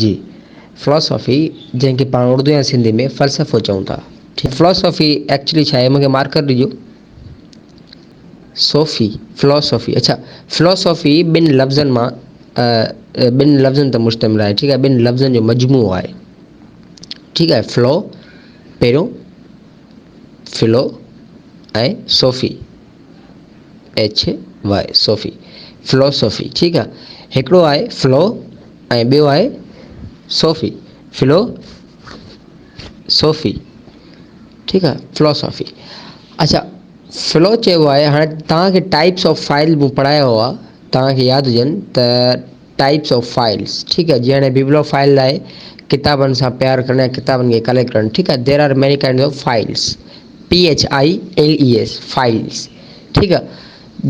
جي فلاسافي جنهن کي پاڻ اردو يا سنڌي ۾ فلسفو چئون ٿا. فلاسافي ايڪچولي ڇا آهي مونکي مارڪر ڏجو. صوفي فلاسافي اڇا فلاسافي ٻن لفظن مان ٻن لفظن تي مشتمل آهي ٺيڪ آهي ٻن لفظن جو مجموعو آهي ٺيڪ آهي فلو پهريون فلو ۽ صوفي ايڇ وائي صوفي فلاسافي ٺيڪ آهي هڪڙو آهي فلو ۽ ٻيو آهي صوفي فلو صوفي ٺيڪ آهي فلاسافي اڇا فلو چئبو آهي هاڻي توهان کي ٽائپس آف فائل مون پڙهايا هئا توهان کي ياد هجن ته ٽائپس آف فائلس ٺيڪ آهي جيئن هاڻي ببلو فائل آهي ڪتابن سان پيار ڪرڻ يا ڪتابن کي ڪليڪٽ ڪرڻ ٺيڪ آهي there are many kind of files P H I L E S files ٺيڪ آهي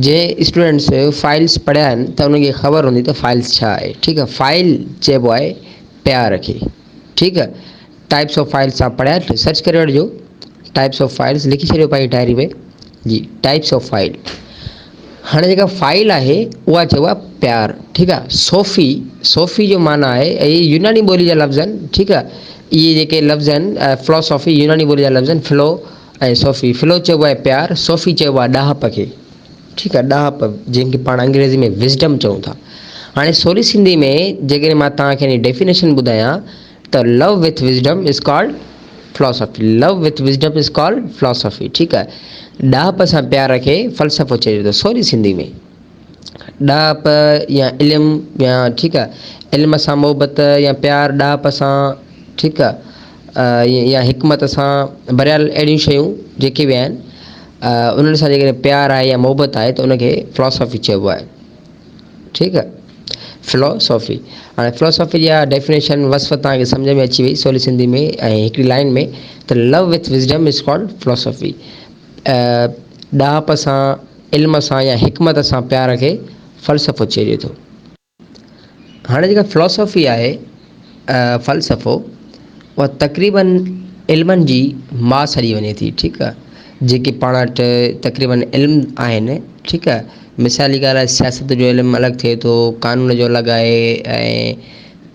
جنهن اسٽوڊنٽس فائلس پڙهيا آهن ته انهن کي خبر هوندي ته فائلس ڇا آهي ٺيڪ آهي فائل چئبو آهي پيار کي ٺيڪ آهي ٽائپس آف فائلس تان پڙهيا سرچ ڪري وٺجو ٽائپس آف فائلس لکي ڇڏيو پنهنجي ڊائري ۾ جي ٽائپس آف فائل هاڻي جيڪا فائل آهي اها چئبو آهي پيار ٺيڪ آهي صوفي صوفي جو معنيٰ آهي اهي يوناني ٻولي جا لفظ آهن ٺيڪ آهي اهي جيڪي لفظ آهن فلاسافي يوناني ٻولي جا لفظ آهن فلو ۽ صوفي فلو چئبو آهي پيار صوفي چئبو آهي ڏاهپ کي ٺيڪ آهي ڏاهپ جنهن کي پاڻ انگريزي ۾ وزڊم چئون ٿا هاڻي سولي سنڌي ۾ جيڪڏهن مان توهان کي ڊيفينيشن ٻڌايان ته love with wisdom is called philosophy love with wisdom is called philosophy ٺيڪ آهي ڏاهپ سان پيار کي فلسفو چئجي ٿو سوري سنڌي ۾ ڏاهپ يا علم يا ٺيڪ آهي علم سان محبت يا پيار ڏاهپ سان ٺيڪ آهي يا حڪمت سان بهرحال اهڙيون شيون جيڪي به آهن انهن سان جيڪڏهن پيار آهي يا محبت آهي ته ان کي فلاسافي چئبو آهي ٺيڪ آ فلاسافي هاڻي فلاسافي جا ڊيفينيشن وصف توهان کي سمجھ ۾ اچي وئي سولي سنڌي ۾ ۽ هڪڙي لائن ۾ ته love with wisdom is called philosophy ڏاهپ سان علم سان يا حڪمت سان پيار کي فلسفو چئجي ٿو. هاڻي جيڪا فلاسافي آهي فلسفو اها تقريبن علمن جي ماء سڏي وڃي ٿي ٺيڪ آ جيڪي پاڻ وٽ تقريبن علم آهن ٺيڪ آ مثال جي ڳالهه آهي سياست جو علم الڳ ٿئي ٿو قانون جو الڳ آهي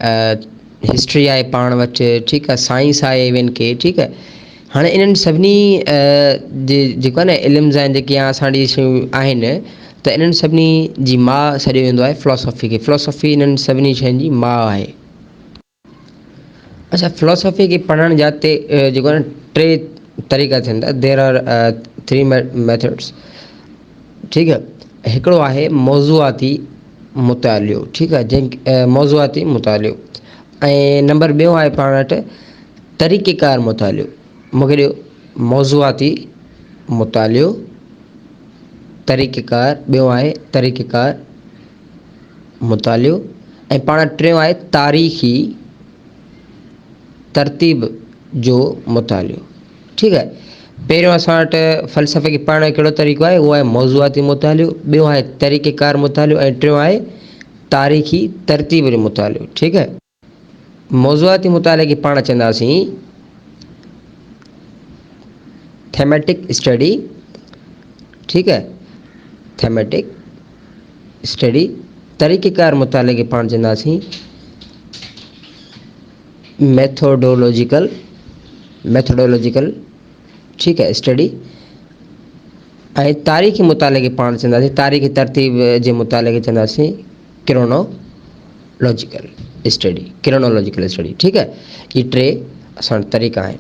۽ هسٽري آهي پاڻ وٽ ٺيڪ آ سائنس آهي ايون ڪي ٺيڪ آ هاڻي انهن سڀني جي جيڪو آهي نه علمز آهن جيڪي يا اسان وٽ اهي شيون آهن ته انهن سڀني جي ماء سڏيو ويندو آهي فلاسافي کي فلاسافي انهن سڀني شين جي ماء آهي. اچھا فلاسافي کي پڙهڻ جا تي جيڪو آهي نه ٽي طريقا ٿين ٿا there are three methods ٺيڪ آهي هڪڙو آهي موضوعاتي مطالعو ٺيڪ آهي جنهن موضوعاتي مطالعو ۽ نمبر ٻيو آهي پاڻ وٽ طريقيڪار مطالعو مون کي ڏيو موضوعاتي مطالعو طريقيڪار ٻيو آهي طريقيڪار مطالعو ۽ پاڻ ٽيون آهي تاريخي ترتيب جو مطالعو ٺيڪ آهي پهريون اسان وٽ فلسفي کي پڙهڻ جو ڪهڙو طريقو آهي اهو آهي موضوعاتي مطالعو ٻيو آهي طريقيڪار مطالعو ۽ ٽيون آهي تاريخي ترتيب جو مطالعو ٺيڪ آهي موضوعاتي مطالعي کي پاڻ چونداسين ٿيميٽڪ اسٽڊي ٺيڪ آهي ٿيميٽڪ اسٽڊي طريقيڪار مطالعي کي پاڻ چونداسين ميٿوڊولوجيڪل ميٿوڊولوجيڪل ٺيڪ آهي اسٽڊي ۽ تاريخي مطالعي کي پاڻ چونداسين تاريخي ترتيب جي مطالعي کي چونداسين ڪرونولوجيڪل اسٽڊي ڪرونولوجيڪل اسٽڊي ٺيڪ آهي هي ٽي اسان وٽ طريقا آهن.